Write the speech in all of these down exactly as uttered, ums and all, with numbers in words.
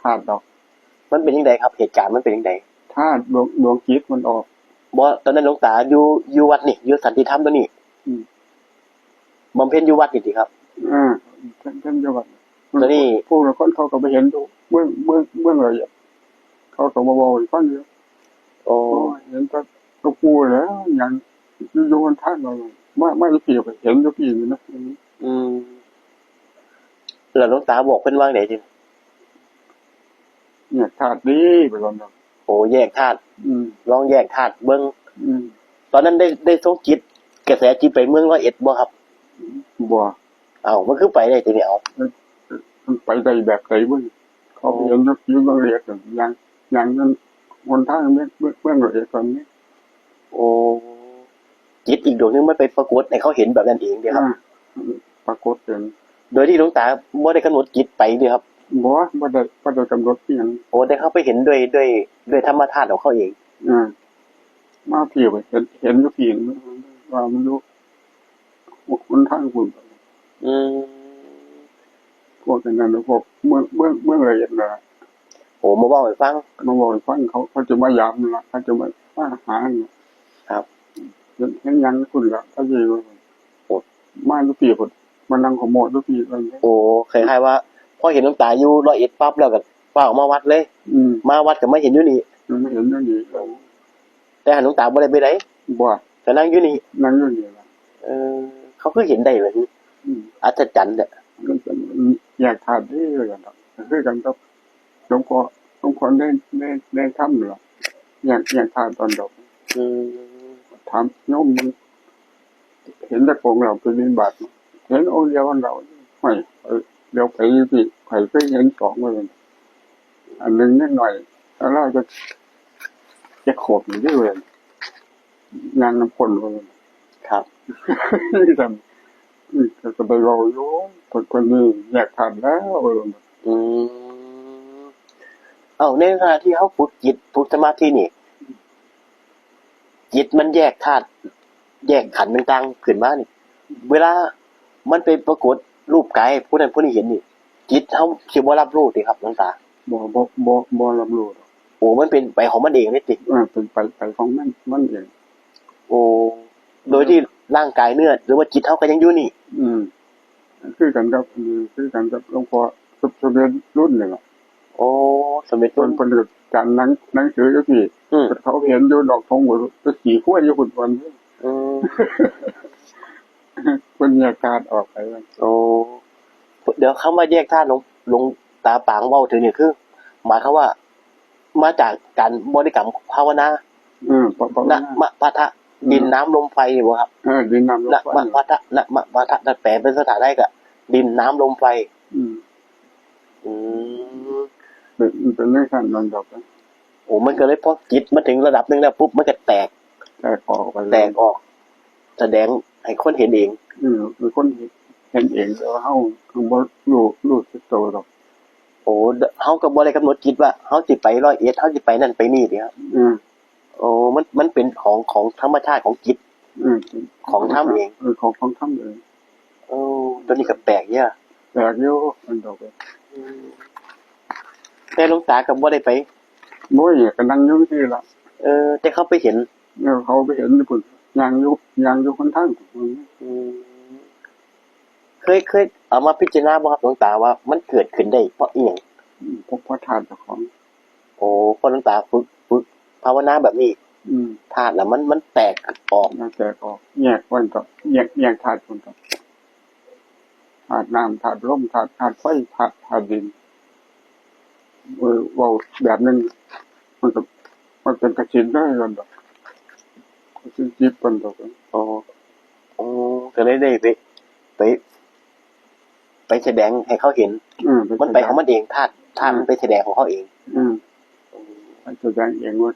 ธาตุดอก มันเป็นจั่งใดครับ เหตุการณ์มันเป็นจั่งใด ธาตุดวง ดวงจิตมันออก บ่ ตอนนั้นหลวงตาอยู่ อยู่วัดนี่ อยู่สันติธรรมตัวนี้ อืม บำเพ็ญอยู่วัดนี่ติครับ อ่า เพิ่น เพิ่นอยู่วัด ตอนนี้ ผู้ละคนเขาก็ไปเห็นอยู่เมือง เมือง เมืองละเอียด เขาก็มาเว้าให้ฟังอยู่ โอ้ โอ้ย เห็นแต่หลวงปู่แหละ ยังอยู่ อยู่บนทางเรา มา มาอยู่พี้ก็เห็นอยู่พี้นี่นะ อืม แล้วหลวงตาบอกเพิ่นว่าไงที แยกธาตุเด้ ไปก่อนเนาะ โอ้ แยกธาตุ อืม ลองแยกธาตุเบิ่ง อืม ตอนนั้นได้ ได้ส่งจิต กระแสจิตไปเมืองร้อยเอ็ดบ่ครับ บ่ เอ้า มันคือไปได้ทีนี้ เอ้า มัน มันไปได้แบบใดบุ เขาไปเห็นอยู่ อยู่เมืองร้อยเอ็ดนั่น ย่าง ย่างนั่น หนทางเมือง เมือง เมืองร้อยเอ็ดตอนนี้ โอ้ จิตอีกดวงหนึ่งมันไปปรากฏให้เขาเห็นแบบนั้นเองเด้ครับ อ่า ปรากฏเอง โดยที่หลวงตาบ่ได้กำหนดจิตไปเด้ครับ บ่ บ่ได้ บ่ได้กำหนดอิหยัง โอ้ แต่เขาไปเห็นด้วย ด้วย ด้วยธรรมชาติของเขาเอง อ่า มาพี้ไปเห็น เห็นอยู่พี้ว่ามันอยู่หนทางพุ้น อืม พวกนั้นน่ะ พวกเมือง เมือง เมืองร้อยเอ็ดน่ะ โอ้ มาเว้าให้ฟัง มาเว้าให้ฟัง เขา เขาจะมายามนั่นล่ะ เขาจะมา มาหาน่ะ ครับ เห็น เห็นหยังพุ้นล่ะ เขาสิ โอ้ มาอยู่พี้พุ้น มานั่งขโมยอยู่พี้พุ้น โอ้ คล้ายๆว่า พอเห็นหลวงตาอยู่ร้อยเอ็ดปั๊บแล้วก็ฟ้าวมาวัดเลย อืม มาวัดก็มาเห็นอยู่นี่ อืม มาเห็นอยู่นี่ เออ แต่หั้นหลวงตาบ่ได้ไปไส บ่ ก็นั่งอยู่นี่ นั่งอยู่นี่ล่ะ เออ เขาคือเห็นได้ล่ะ อืม อัศจรรย์เด้อ มันเป็นแยกธาตุเด้อกันเนาะ คือกันกับหลวงพ่อ หลวงพ่อได้ ได้ ได้ทำล่ะ แยก แยกธาตุตอนดอก อืม ถามโยมมัน เห็นแต่องค์เดียวไปบิณฑบาต เห็นองค์เดียวอันเดียว ห้อย เออ เดี๋ยวไปอยู่พี้ ข้อยเคยเห็นสองเลย อันหนึ่งนิดหน่อย แล้วเราจะ จะขวบอยู่ด้วย ย่างนำคนเลย ครับ นี่ทำ นี่ก็ไปเว้าอยู่ คน คนนี้แยกธาตุแล้ว เออ อืม เอ้า ในขณะที่เขาฝึกจิต ฝึกสมาธินี่ จิตมันแยกธาตุ แยกขันธ์ต่างๆขึ้นมานี่ เวลามันไปปรากฏรูปกาย ผู้นั้นผู้นี้เห็นนี่ จิตเขาสิบ่รับรู้ติครับหลวงตา บ่ บ่ บ่ บ่รับรู้ดอก โอ้ มันเป็นไปของมันเองเลยติ เออ เป็นไป ไปของมัน มันเอง โอ้ โดยที่ร่างกายเนื้อ หรือว่าจิตเขาก็ยังอยู่นี่ อืม คือกันกับ อืม คือกันกับหลวงพ่อสมเด็จรุ่นนี่ล่ะ โอ้ สมเด็จรุ่น เพิ่น เพิ่นก็จานหนัง หนังสืออยู่พี้ อืม เขาเห็นอยู่ดอกธง ไปขี่ควายอยู่พุ้นก่อน อืม เพิ่นแยกธาตุออกไป โอ้ เดี๋ยวคำว่าแยกธาตุหลวง หลวงตาปางเว้าถึงนี่คือ หมายความว่า มาจากการบริกรรมภาวนา อืม ภา ภาวนา นะมะปะทะ อืม ดินน้ำลมไฟนี่บ่ครับ เออ ดินน้ำลมไฟ นะมะปะทะ นะมะปะทะ นั่นแปลเป็นภาษาไทยก็ ดินน้ำลมไฟ อืม อืม เป็น เป็นเรื่องการนอนหลับนะ โอ้ มันก็เลยพอจิตมาถึงระดับหนึ่งแล้วปุ๊บ มันก็แตก แตกออกไปเลย แตกออก แสดงให้คนเห็นเอง อืม เป็นคนเห็นเอง แต่ว่าเฮาบ่รู้ รู้สึกตัวดอก โอ้ เฮาก็บ่ได้กำหนดจิตว่าเฮาสิไปร้อยเอ็ด เฮาสิไปนั่นไปนี่เด้ครับ อืม โอ้ มัน มันเป็นของ ของธรรมชาติของจิต อืม ของธรรมเอง เออ ของ ของธรรมเอง โอ้ ตัวนี้ก็แปลกเด้อ แปลกอยู่ มันดอก อืม แต่หลวงตาก็บ่ได้ไป โอ้ย ก็นั่งอยู่ซื่อล่ะ เออ แต่เขาไปเห็น เออ เขาไปเห็นอยู่พุ้น ย่างอยู่ ย่างอยู่หนทางพุ้น อืม เคย เคยเอามาพิจารณาบ่ครับหลวงตาว่ามันเกิดขึ้นได้เพราะอิหยัง อืม เพราะ เพราะธาตุเจ้าของ โอ้ เพราะหลวงตาฝึก ฝึกภาวนาแบบนี้ อืม ธาตุน่ะมัน มันแตกออก มันแตกออก แยกมันก็ แยก แยกธาตุมันก็ ธาตุน้ำ ธาตุลม ธาตุ ธาตุไฟ ธาตุ ธาตุดิน เออ เว้าแบบหนึ่ง มันก็ มันเป็นกฐินเด้อ ว่าซั่นดอก กฐินจิต ว่าซั่นดอก อ๋อ อ๋อ ก็เลยได้ไป ไป ไปแสดงให้เขาเห็น อืม มันไปของมันเอง ธาตุ ธาตุมันไปแสดงของเขาเอง อืม มันแสดงเองว่า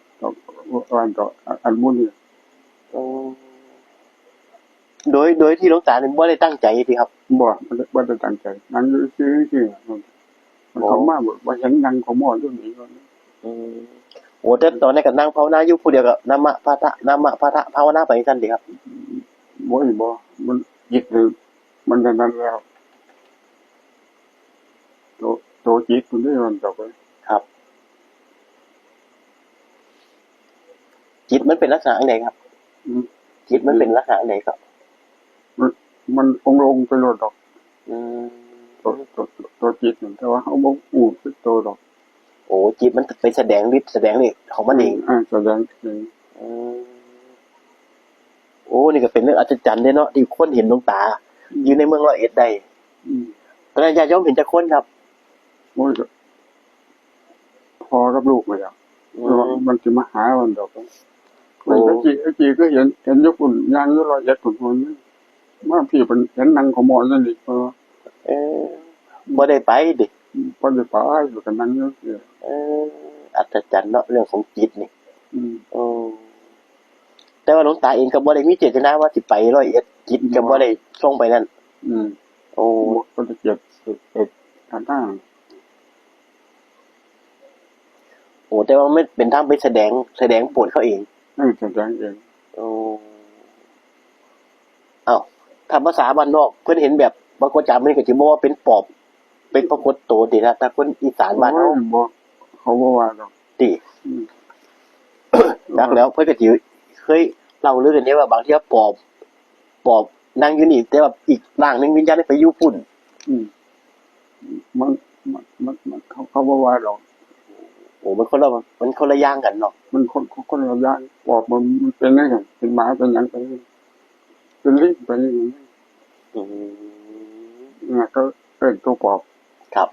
ว่า ว่า อันหมู่นี้ อ๋อ โดย โดยที่หลวงตานี่บ่ได้ตั้งใจติครับ บ่ บ่ได้ บ่ได้ตั้งใจ นั่งอยู่ซื่อๆ มัน มันเข้ามา บ่ บ่เห็นนั่งขโมยอยู่นี่ อืม โอ้ แต่ตอนนั้นก็นั่งภาวนาอยู่ผู้เดียวก็ นะมะปะทะ นะมะปะทะ ภาวนาไปจั่งซั้นติครับ บ่ บ่ มันจิตนี่ มันอันนั้นแล้ว โต โตจิตมันได้มันดอกเว้ย ครับ จิตมันเป็นลักษณะอันใดครับ อืม จิตมันเป็นลักษณะอันใดครับ มัน มันองค์ลงไปโลดดอก อืม ตัว ตัว ตัวจิตนั่น แต่ว่าเฮาบ่ฮู้เป็นตัวดอก โอ้ จิตมันไปแสดงฤทธิ์แสดงเดชของมันเอง อืม อ่า แสดงเอง อืม โอ้ นี่ก็เป็นเรื่องอัศจรรย์เด้เนาะ ที่คนเห็นดวงตา อืม อยู่ในเมืองร้อยเอ็ดได้ อืม ตอนนั้นญาติโยมเห็นจักคนครับ โอ้ย ก็พ่อกับลูกเลยอะ อืม ว่ามันสิมาหามันดอก โอ้ แต่กี้ แต่กี้ก็เห็น เห็นอยู่พุ่น ย่างอยู่ร้อยเอ็ดพุ่น พุ่น มาพี่เพิ่นเห็นนั่งขโมยนั่นนี่ เออ เออ บ่ได้ไปติ บ่ได้ไป อยู่ก็นั่งอยู่ เออ อัศจรรย์เนาะ เรื่องของจิตนี่ อืม เออ แต่ว่าหลวงตาเองก็บ่ได้มีเจตนาว่าสิไปร้อยเอ็ด จิตก็บ่ได้ส่งไปนั่น อืม โอ้ บ่ได้เก็บ เก็บ เก็บ โอ้ แต่ว่ามันเป็นทางไปแสดง แสดงโปรดเขาเอง เออ แสดงเอง โอ้ เอ้า ถ้าภาษาบ้านนอก เพิ่นเห็นแบบปรากฏการณ์ เพิ่นก็สิบอกว่าเป็นปอบ เป็นปรากฏตัวตินะ ถ้าคนอีสานบ้านเฮา โอ้ย บ่ เขาบ่ว่าดอก ติ อืม จักแล้ว เพิ่นก็สิเคยเล่าเรื่องกันเด้ว่า บางเทื่อปอบ ปอบนั่งอยู่นี่ แต่ว่าอีกร่างหนึ่งวิญญาณไปอยู่พุ่น อืม มัน มัน มัน มัน เขา เขาบ่ว่าดอก โอ้ มันคนละ มันคนละอย่างกันเนาะ มันคน คน คนละอย่าง ปอบมัน มันเป็นจั่งซั้น เป็นหมา เป็นหยังไป เป็นลิงไป อืม น่ะ ก็เอิ้นตัวปอบ ครับ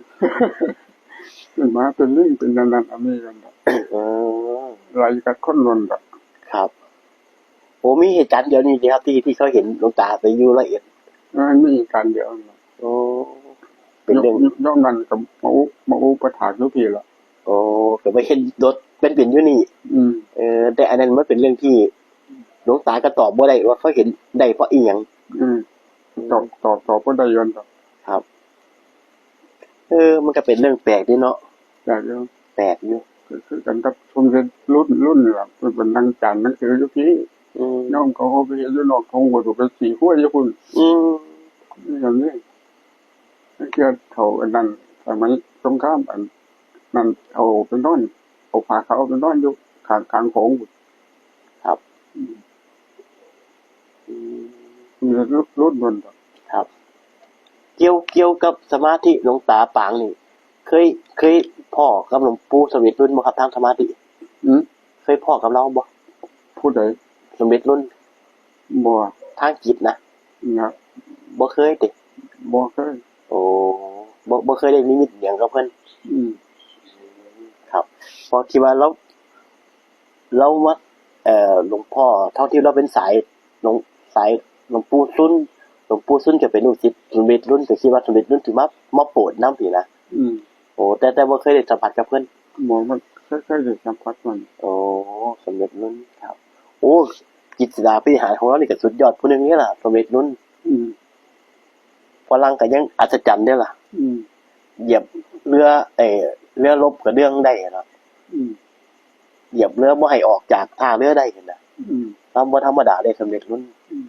เป็นหมา เป็นลิง เป็นอันนั้นอันนี้กันดอก เออ ไล่กัดคนนั่นดอก ครับ โอ้ มีเหตุการณ์เดียวนี่สิครับ ที่ ที่เขาเห็นหลวงตาไปอยู่ร้อยเอ็ด เออ มีเหตุการณ์เดียวนั่นล่ะ โอ้ เป็นเรื่อง ย่อม ย่อมนั่นก็มาอุ มาอุปถากอยู่พี้ล่ะ โอ้ ก็ไปเห็นรถเป็นๆอยู่นี่ อืม เออ แต่อันนั้นมันเป็นเรื่องที่หลวงตาก็ตอบบ่ได้ว่าเขาเห็นได้เพราะอีหยัง อืม ตอบ ตอบ ตอบบ่ได้ย้อนดอก ครับ เออ มันก็เป็นเรื่องแปลกดีเนาะ แปลกอยู่ แปลกอยู่ คือ คือกันกับสมเด็จรุ่น รุ่นนี่ล่ะ เพิ่นเป็นนักจารย์หนังสืออยู่พี้ อืม น้องเขาเอาไปเฮ็ดอยู่นอก เขาก็ไปสีห้วยอยู่พุ่น อืม นี่กันนี่ เทื่อเฒ่าอันนั้น สมัยสงครามอันนั้น เอาไปนอน เอาผ้าขาวไปนอนอยู่ข้าง ข้างโขง ครับ อืม อืม มีรุ่น รุ่นนั้น ครับ เกี่ยว เกี่ยวกับสมาธิหลวงตาปางนี่ เคย เคยพ้อกับหลวงปู่สมเด็จรุ่นบ่ครับ ทางสมาธิ อืม เคยพ้อกับลาวบ่ ผู้ใด สมเด็จรุ่น บ่ ทางจิตนะ นะ บ่เคยติ บ่เคย โอ้ บ่ บ่เคยได้นิมิตหยังกับเพิ่น อืม ครับ เพราะคิดว่าลาว ลาวมา เอ่อ หลวงพ่อทองทิพย์ลาวเป็นสายหลวง สายหลวงปู่สุน หลวงปู่สุนก็เป็นลูกศิษย์สมเด็จรุ่น ก็คิดว่าสมเด็จรุ่นสิมา มาโปรดนำซี้นะ อืม โอ้ แต่ แต่บ่เคยได้สัมผัสกับเพิ่น บ่ มันเคย เคยได้สัมผัสมัน โอ้ สมเด็จรุ่น ครับ โอ้ จิตรลาภินิหารของลาวนี่ก็สุดยอดผู้หนึ่งเด้ล่ะ สมเด็จรุ่น อืม ฝรั่งก็ยังอัศจรรย์เด้ล่ะ อืม เหยียบเรือ เอ่อ เรือรบก็เรื่องได้เนาะ อืม เหยียบเรือบ่ให้ออกจากท่าเรือได้หั้นน่ะ อืม ลาวบ่ธรรมดาเด้ สมเด็จรุ่น อืม